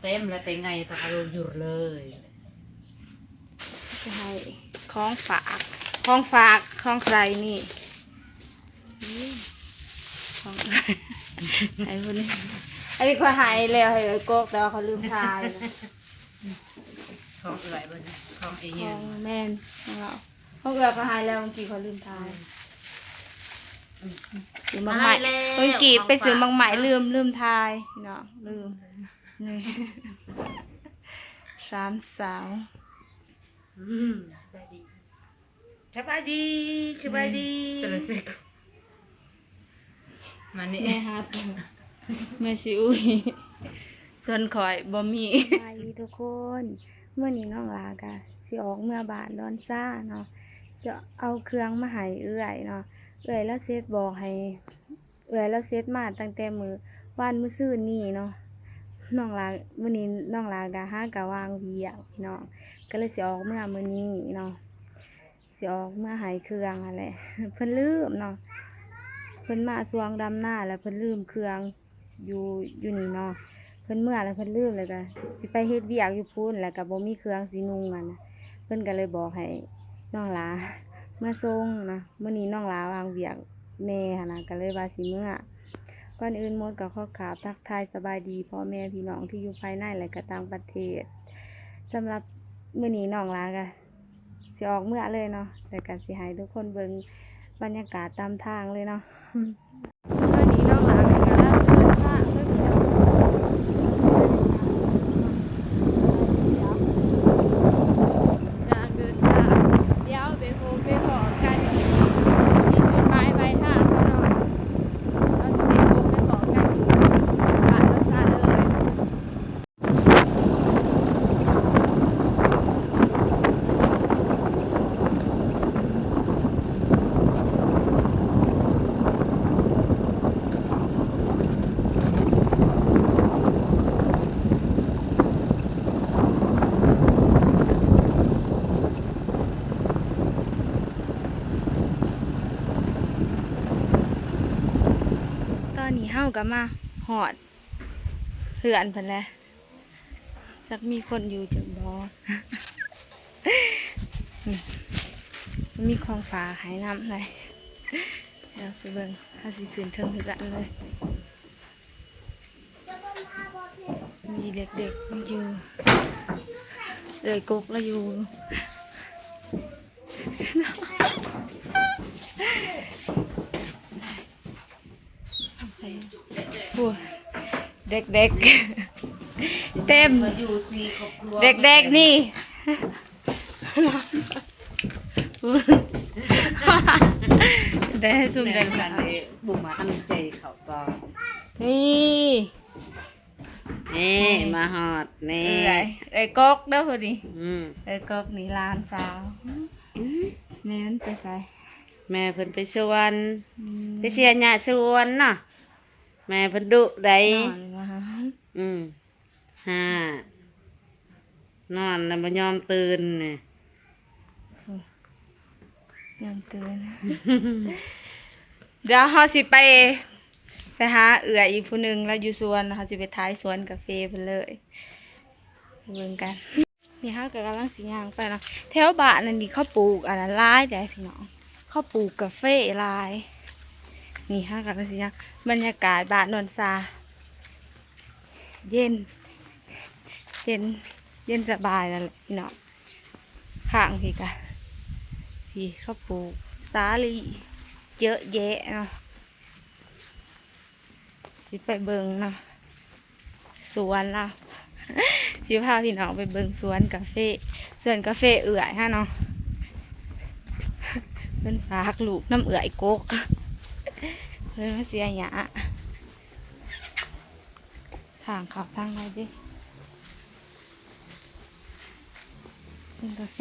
ເຕັມແລ້ວ ແຕ່ໃຫຍ່ ຕະຄາໂລຢຸດເລີຍ. ຈະໃຫ້ຂອງຝາກ ຂອງຝາກ ຂອງໃສ່ນີ້ ຂອງ ໃຫ້ເພິ່ນ ອັນນີ້ຂ້ອຍໃຫ້ແລ້ວ ໃຫ້ເອື້ອຍກົກ ແຕ່ວ່າຂ້ອຍລືມຖ່າຍ. ຂອງເອື້ອຍເພິ່ນ ຂອງເອເຍ ຂອງ ແມ່ນ ຂອງເອື້ອຍກໍໃຫ້ແລ້ວ ເມື່ອກີ້ຂ້ອຍລືມຖ່າຍ. ອືມ ຊື້ໝາກໄມ້ ໃຫ້ແລ້ວ ເມື່ອກີ້ໄປຊື້ໝາກໄມ້ ຂອງຝາກ ລືມ ລືມຖ່າຍພີ່ນ້ອງ ລືມ. ນີ້ ສາມສາວ ອືມ ສະບາຍດີ ສະບາຍດີ ສະບາຍດີ ອືມ ມານີ້ ແມ່ຮັກ ແມ່ຊິອຸ້ຍ ສ່ວນຂ້ອຍບໍ່ມີ. ສະບາຍດີທຸກຄົນ ມື້ນີ້ນ້ອງຫຼ້າກະຊິອອກເມືອບ້ານດອນຊາເນາະ ຈະເອົາເຄື່ອງມາໃຫ້ເອື້ອຍເນາະ. ເອື້ອຍລາວເຊັດບອກໃຫ້ ເອື້ອຍລາວເຊັດມາຕັ້ງແຕ່ມື້ວານມື້ຊືນນີ້ເນາະ. ນ້ອງຫຼ້າ ມື້ນີ້ນ້ອງຫຼ້າກະຫາກະວ່າງວຽກພີ່ນ້ອງ ກໍເລີຍຊິອອກເມືອມື້ນີ້ເນາະ. ຊິອອກເມືອໃຫ້ເຄື່ອງຫັ້ນແຫຼະ ເພິ່ນລືມເນາະ ເພິ່ນມາຊ່ວງດຳນາແລ້ວເພິ່ນລືມເຄື່ອງຢູ່ ຢູ່ນີ້ເນາະ. ເພິ່ນເມືອແລ້ວເພິ່ນລືມ ແລ້ວກະຊິໄປເຮັດວຽກຢູ່ພຸ້ນ ແລ້ວກະບໍ່ມີເຄື່ອງຊິນຸ່ງຫັ້ນນະ ເພິ່ນກະເລີຍບອກໃຫ້ນ້ອງຫຼ້າເມືອສົ່ງນະ. ມື້ນີ້ນ້ອງຫຼ້າວ່າງວຽກແດ່ຫັ້ນນະ ກະເລີຍວ່າຊິເມືອ. ກ່ອນອື່ນໝົດກໍຂໍກາບທັກທາຍສະບາຍດີພໍ່ແມ່ພີ່ນ້ອງທີ່ຢູ່ພາຍໃນ ແລະກະຕ່າງປະເທດ. ສຳລັບມື້ນີ້ນ້ອງຫຼ້າກະ ຊິອອກເມືອເລີຍເນາະ ແລ້ວກະຊິໃຫ້ທຸກຄົນເບິ່ງບັນຍາກາດຕາມທາງເລີຍເນາະ. ຕອນນີ້ນ້ອງຫຼ້າກຳລັງເດີນທາງເດີພີ່ນ້ອງ ກຳລັງເດີນທາງ ດຽວໄປພົບໄປພໍ້ກັນທີ່ຈຸດໝາຍປາຍທາງເນາະ. ເຮົາຊິໄປພົບໄປພໍ້ກັນຢູ່ບ້ານດອນຊາເລີຍ. ຕອນນີ້ເຮົາກໍມາຮອດ ເຮືອນເພິ່ນແຫຼະ ຈັກມີຄົນຢູ່ຈັກບໍ່. ມີຂອງຝາກໃຫ້ນຳເລີຍ ດຽວໄປເບິ່ງ ເຮົາຊິຂຶ້ນເທິງເຮືອນເລີຍ. ມີເດັກໆຢູ່ ເອື້ອຍກົກລະຢູ່. ໂອ້ ເດັກໆເຕັມ ເດັກໆນີ້ ແຕ່ຊຸມເດັກ ແມ່ນກັນເດ້ ບຸມມາອັນໃຈເຂົ້າກ່ອນ ນີ້ ນີ້ ນີ້ ມາຮອດນີ້ ເອື້ອຍ ເອື້ອຍກົກເດີຜູ້ນີ້ ອືມ ເອື້ອຍກົກນີ້ຫຼານສາວ ອືມ ແມ່ມັນໄປໃສ? ແມ່ເພິ່ນໄປສວນ ອືມ ໄປເສຍຫຍ້າສວນເນາະ ແມ່ເພິ່ນດຸໄດ໋ ນອນບໍ່ຫາ ອືມ ຫາ ນອນແລ້ວບໍ່ຍອມຕື່ນນີ້ ຍາມຕື່ນ ດຽວເຮົາຊິໄປ ໄປຫາເອື້ອຍອີກຜູ້ໜຶ່ງ ລາວຢູ່ສວນ ເຮົາຊິໄປຖ່າຍສວນກາເຟເພິ່ນເລີຍ ເບິ່ງກັນ. ນີ້ເຮົາກໍກຳລັງຊິຍ່າງໄປເນາະ ແຖວບ້ານນັ້ນນີ້ເຂົາປູກອັນນັ້ນຫຼາຍເດ້ພີ່ນ້ອງ ເຂົາປູກກາເຟຫຼາຍ. ນີ້ເຮົາກຳລັງຊິຍ່າງ ບັນຍາກາດບ້ານໂນນຊາ ເຢັນ ເຢັນ ເຢັນສະບາຍນັ້ນແຫຼະພີ່ນ້ອງ. ຂ້າງພີ້ກະ ພີ້ເຂົາປູກສາລີເຍາະແຍະເນາະ ຊິໄປເບິ່ງເນາະ ສວນລາວ ຊິພາພີ່ນ້ອງໄປເບິ່ງສວນກາເຟ ສວນກາເຟເອື້ອຍຫັ້ນເນາະ. ເພິ່ນຝາກລູກນຳເອື້ອຍກົກ ເພິ່ນມາເສຍຫຍ້າ. ທາງເຂົ້າທາງໃດເດ? ເປັນກາເຟ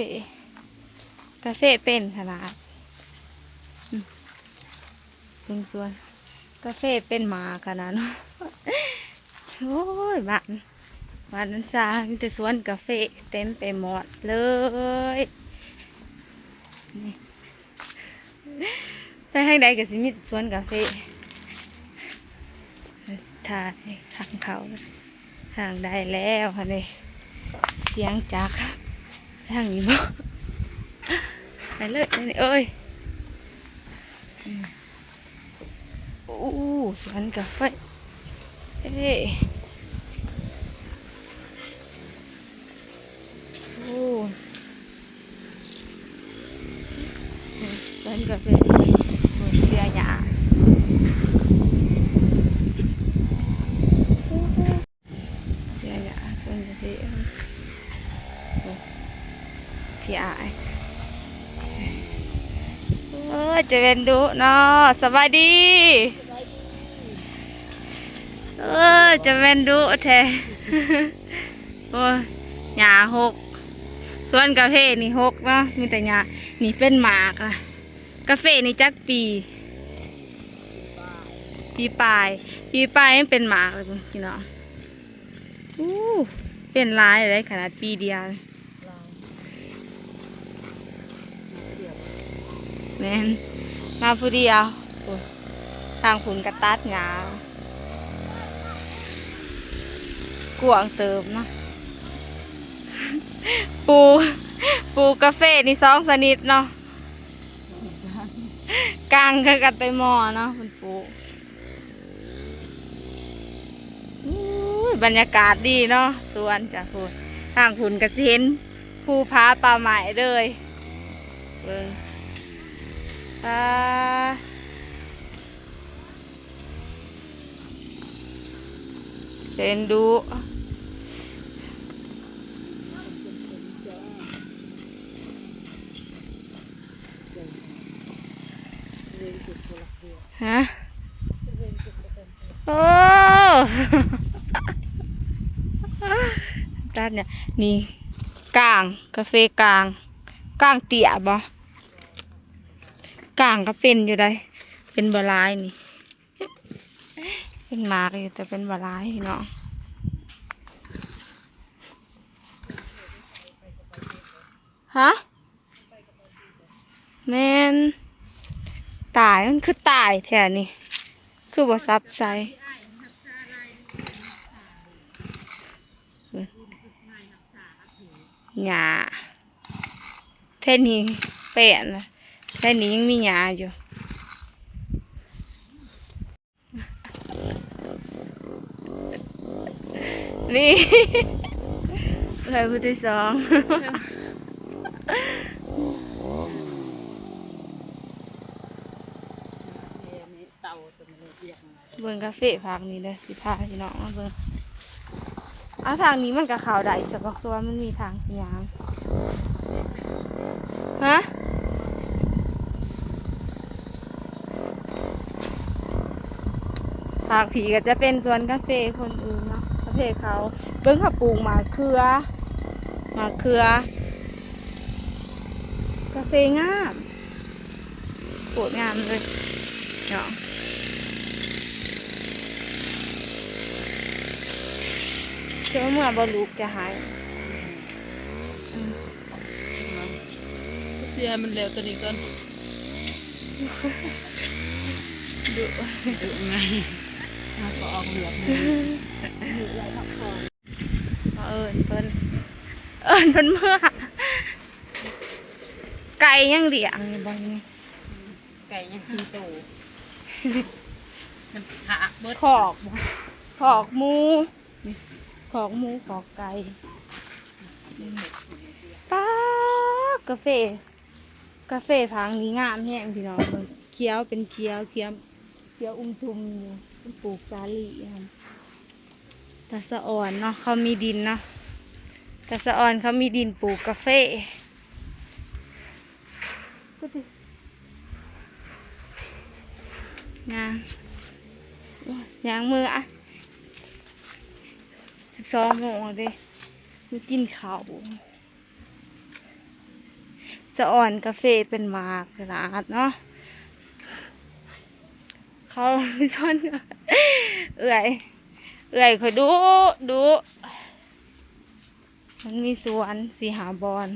ກາເຟເປັນຂະໜາດ ອືມ ເປັນສວນກາເຟເປັນໝາກຂະໜາດເນາະ. ໂອ້ຍ ບ້ານ ບ້ານໂນນຊາມີແຕ່ສວນກາເຟເຕັມໄປໝົດເລີຍ. ໄປທາງໃດກໍຊິມີແຕ່ສວນກາເຟ. ຖ່າຍທາງເຂົ້າ ທ ທາງໃດແລ້ວຫັ້ນເດ້ ສຽງຈັກ ທາງນີ້ບໍ່ ໄປເລີຍ ນີ້ເອີຍ ໂອ້ ສວນກາເຟ ເອີ ໂອ້ ສວນກາເຟ ໂອ້ ເສຍຫຍ້າ ເສຍຫຍ້າ ສວນກາເຟ ໂອ້ ພີ່ອ້າຍ ໂອ້ ຈະແມ່ນດຸເນາະ ສະບາຍດີ ໂອ້ ຈະແມ່ນດຸແທ້ ໂອ້ຍ ຫຍ້າຫົກ ສວນກາເຟນີ້ຫົກເນາະ ມີແຕ່ຫຍ້າ ນີ້ເປັນໝາກນະ ກາເຟນີ້ຈັກປີ ປີປາຍ ປີປາຍຍັງເປັນໝາກເລີຍພຸ້ນ ພີ່ນ້ອງ ໂອ້ ເປັນຫຼາຍເລີຍ ຂະໜາດປີດຽວ ແມ່ນ ມາຜູ້ດຽວ ໂອ້ ທາງພຸ້ນກະຕັດຫຍ້າ ກວ້າງເຕີບເນາະ ປູກ ປູກກາເຟນີ້ສອງຊະນິດເນາະ ກາງຄືກັນແຕ່ໝໍ້ເນາະ ເພິ່ນປູກ ອູ້ຍ ບັນຍາກາດດີເນາະ ສວນຈ້ະພຸ້ນ ທາງພຸ້ນກະຊິເຫັນພູຜາປ່າໄມ້ເລີຍ ເບິ່ງ ປາ ເຫັນດຸ ຮະ ໂອ້ ຕັດຫຍ້າ ນີ້ ກາງ ກາເຟກາງ ກາງເຕ້ຍບໍ່? ກາງກະເປັນຢູ່ໃດ໋ ເປັນບໍ່ຫຼາຍນີ້ ເປັນໝາກຢູ່ ແຕ່ເປັນບໍ່ຫຼາຍພີ່ນ້ອງ ຮະ ແມ່ນ ຕາຍ ມັນຄືຕາຍແທ້ນີ້ ຄືບໍ່ສັບໃສ່ ຫຍ້າ ແຖວນີ້ແປ້ນນະ ແຖວນີ້ຍັງມີຫຍ້າຢູ່ ນີ້ ໄດ້ຜູ້ທີສອງ ເບິ່ງກາເຟພັກນີ້ເດີ ຊິພາພີ່ນ້ອງມາເບິ່ງ ເອົາ ທາງນີ້ມັນກະເຂົ້າໄດ້ຊະບໍ່ ຄືວ່າມັນມີທາງຍ່າງ ຮະ ພາກພີ້ກະຈະເປັນສວນກາເຟຄົນອື່ນເນາະ ກາເຟເຂົາ ເບິ່ງເຂົາປູກໝາກເຂືອ ໝາກເຂືອ ກາເຟງາມ ໂຄດງາມເລີຍເນາະ ເຈົ້າເມືອບໍ່ລູກຈະໃຫ້ ອືມ ເສຍໃຫ້ມັນແລ້ວໂຕນີ້ກ່ອນ ດຸ ດຸໄງ ເຮົາກະອອກເລືອດເລີຍ ເອີ້ນເພິ່ນ ເອີ້ນເພິ່ນເມືອ ໄກ່ຍັງລ້ຽງຢູ່ບໍ່ນີ້? ໄກ່ຍັງສີ່ໂຕ ມັນຂາກເບິດ ຄອກ ຄອກໝູ ຄອກໝູ ຄອກໄກ່ ປາ ກາເຟ ກາເຟພັກນີ້ງາມແຮງພີ່ນ້ອງເບິ່ງ ຂຽວເປັນຂຽວ ຂຽວ ຂຽວອຸ່ມທຸ່ມຢູ່ ເພິ່ນປູກສາລີຫັ້ນ ຕາສະອອນເນາະ ເຂົາມີດິນເນາະ ຕາສະອອນເຂົາມີດິນປູກກາເຟ ຍ່າງ ໂອ້ຍ ຍ່າງເມືອ ສິບສອງໂມງແລ້ວເດ້ ມາກິນເຂົ້າ ສະອອນກາເຟເປັນໝາກຂະໜາດເນາະ ເຂົາມີສວນ ເອື້ອຍ ເອື້ອຍຂ້ອຍດຸ ດຸ ມັນມີສວນສີ່ຫ້າບ່ອນ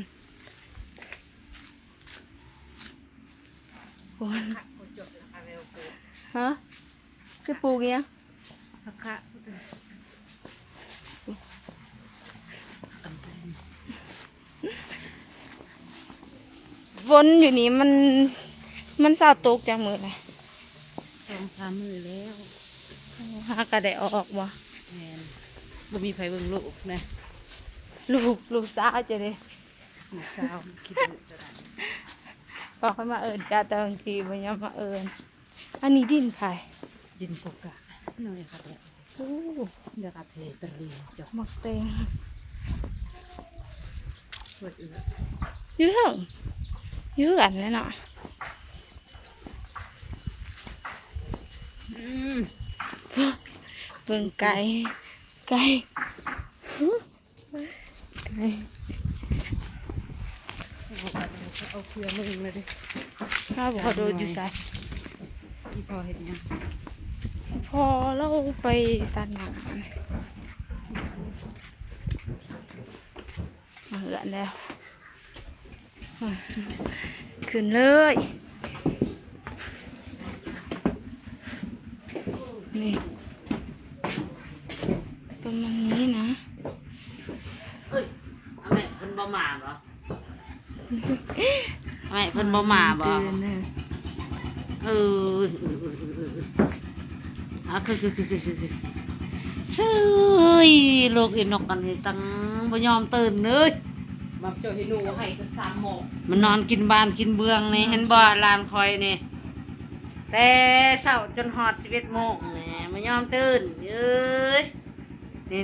ໂອ້ຍ ຮະ ຈະປູກອີ່ຫຍັງ? ຜັກຄະ ຝົນຢູ່ນີ້ມັນ ມັນເຊົາຕົກຈັກມື້ແລ້ວ? ສອງສາມມື້ແລ້ວ. ຫາກໍໄດ້ອອກບໍ່? ແມ່ນ. ບໍ່ມີໃຜເບິ່ງລູກນະ. ລູກ ລູກສາວເຈົ້າເດ້. ລູກສາວຄິດເຖິງເຈົ້າໄດ້. ບອກໃຫ້ມາເອີ້ນເຈົ້າ ແຕ່ບາງທີບໍ່ຍອມມາເອີ້ນ. ອັນນີ້ດິນໃຜ? ດິນໂກກະ. ໂອ້ ດາກາເຟຕະລີ ໝາກແຕງ. ເປີດເອື້ອ ຢູ່ເທິງ ຢູ່ເຮືອນແຫຼະເນາະ. ອືມ ເບິ່ງໄກ່ ໄກ່ ໄກ່. ເອົາເຄື່ອງເບິ່ງແລ້ວເດ້. ອາໂວຄາໂດຢູ່ໃສ? ອີ່ພໍ່ເຮັດຫຍັງ? ພໍ່ລາວໄປຕັດໝາກ. ມາເຮືອນແລ້ວ ຂຶ້ນເລີຍ. ນີ້ ປະມານນີ້ນະ. ເອີຍ ອາແມ່ເພິ່ນບໍ່ມາບໍ່? ແມ່ເພິ່ນບໍ່ມາບໍ່? ຕື່ນນະ. ເອີ ອາ ຄື ຄື ຄື ຄື ຄື ເຊີຍ ລູກອີນົກອັນນີ້ຕັ້ງບໍ່ຍອມຕື່ນເລີຍ. ມາເຈົ້າເຫັນໜູໃຫ້ກັນສາມໂມງ ມັນນອນກິນບ້ານກິນເມືອງນີ້ ເຫັນບໍ່ ຫຼານຂ້ອຍນີ້ ແຕ່ເຊົ້າຈົນຮອດສິບເອັດໂມງນີ້ ບໍ່ຍອມຕື່ນເອີຍ.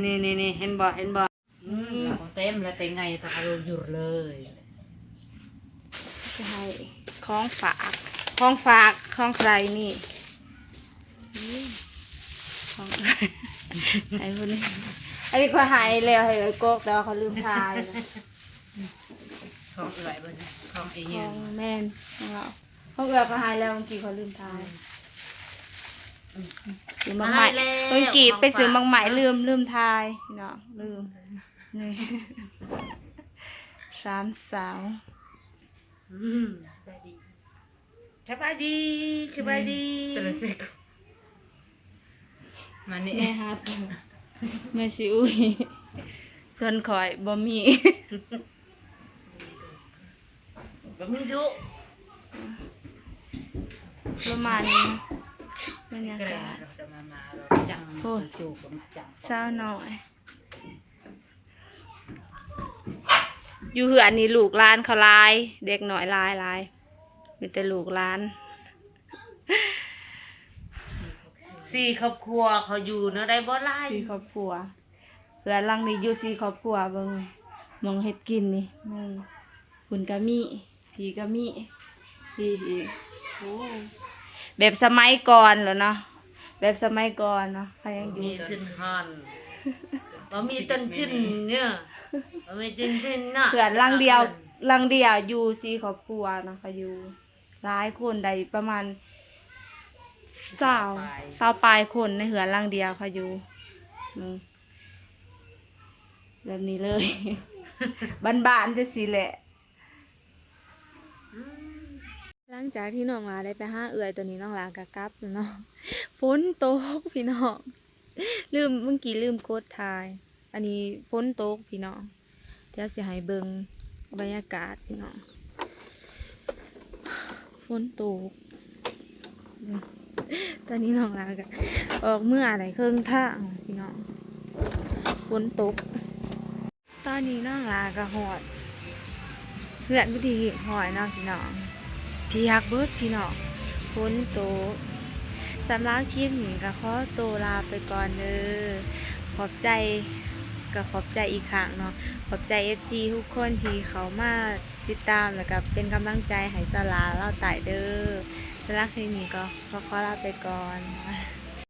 ນີ້ໆໆໆ ເຫັນບໍ່ ເຫັນບໍ່? ອືມ ເຕັມແລ້ວ ແຕ່ໄງຕາໂລຢຸດເລີຍ. ຈະໃຫ້ຂອງຝາກ ຂອງຝາກຂອງໃຜນີ້? ອືມ ຂອງ ໃຫ້ຜູ້ນີ້. ອັນນີ້ຂ້ອຍໃຫ້ແລ້ວ ໃຫ້ເອື້ອຍກົກ ແຕ່ວ່າຂ້ອຍລືມຖ່າຍນະ. ຂອງເອື້ອຍເບິ່ງ ຂອງອີ່ຫຍັງ? ຂອງ ແມ່ນ ຂອງລາວ. ຂອງເອື້ອຍກໍໃຫ້ແລ້ວ ເມື່ອກີ້ຂ້ອຍລືມຖ່າຍ. ອືມ ຊື້ໝາກໄມ້ ໃຫ້ແລ້ວ ເມື່ອກີ້ໄປຊື້ໝາກໄມ້ ຂອງຝາກ ລືມ ລືມຖ່າຍເນາະ ລືມ. ນີ້ ສາມສາວ. ອືມ ສະບາຍດີ ສະບາຍດີ ສະບາຍດີ. ມານີ້ ແມ່ຮັດ ແມ່ຊິອຸ້ຍ ສ່ວນຂ້ອຍບໍ່ມີ. ບໍ່ມີດຸ ປະມານນີ້ ບັນຍາກາດ. ໂອ້ຍ ສາວນ້ອຍ ຢູ່ເຮືອນນີ້ລູກຫຼານເຂົາຫຼາຍ ເດັກນ້ອຍຫຼາຍໆ ມີແຕ່ລູກຫຼານ. ສີ່ຄອບຄົວ ເຂົາຢູ່ແນວໃດບໍ່ຫຼາຍ ສີ່ຄອບຄົວ. ເຮືອນຫຼັງນີ້ຢູ່ສີ່ຄອບຄົວ ເບິ່ງ ໝ່ອງເຮັດກິນນີ້ ໜຶ່ງ ພຸ້ນກະມີ ພີ້ກະມີ ພີ້ອີກ. ໂອ້ ແບບສະໄໝກ່ອນແລ້ວເນາະ ແບບສະໄໝກ່ອນເນາະ ເຂົາຍັງຢູ່ ມີທຶນຮອນ ບໍ່ມີຕົ້ນທຶນເນາະ ບໍ່ມີຕົ້ນທຶນເນາະ. ເຮືອນຫຼັງດຽວ ຫຼັງດຽວຢູ່ສີ່ຄອບຄົວເນາະ ເຂົາຢູ່ຫຼາຍຄົນ ໄດ້ປະມານຊາວ ຊາວປາຍຄົນ ໃນເຮືອນຫຼັງດຽວເຂົາຢູ່ ອືມ ແບບນີ້ເລີຍ ບ້ານໆ ຈັ່ງຊີ້ແຫຼະ. ອືມ ຫຼັງຈາກທີ່ນ້ອງຫຼ້າໄດ້ໄປຫາເອື້ອຍ ຕອນນີ້ນ້ອງຫຼ້າກໍກັບແລ້ວເນາະ. ຝົນຕົກພີ່ນ້ອງ ລືມ ເມື່ອກີ້ລືມກົດຖ່າຍ ອັນນີ້ຝົນຕົກພີ່ນ້ອງ. ດຽວຊິໃຫ້ເບິ່ງບັນຍາກາດພີ່ນ້ອງ ຝົນຕົກ. ຕອນນີ້ນ້ອງຫຼ້າກໍອອກເມືອໄດ້ເຄິ່ງທາງພີ່ນ້ອງ ຝົນຕົກ. ຕອນນີ້ນ້ອງຫຼ້າກໍຮອດເຮືອນເປັນທີ່ຮຽບຮ້ອຍເນາະພີ່ນ້ອງ ປຽກເບິດພີ່ນ້ອງ ຝົນຕົກ. ສຳລັບຄລິບນີ້ກໍຂໍໂຕລາໄປກ່ອນເດີ ຂອບໃຈ ກໍຂອບໃຈອີກຄັ້ງເນາະ ຂອບໃຈເອັຟຊີທຸກຄົນທີ່ເຂົ້າມາຕິດຕາມ ແລ້ວກໍເປັນກຳລັງໃຈໃຫ້ສາວຫຼ້າລາວໃຕ້ເດີ. ສຳລັບຄລິບນີ້ກໍຂໍ ຂໍລາໄປກ່ອນ.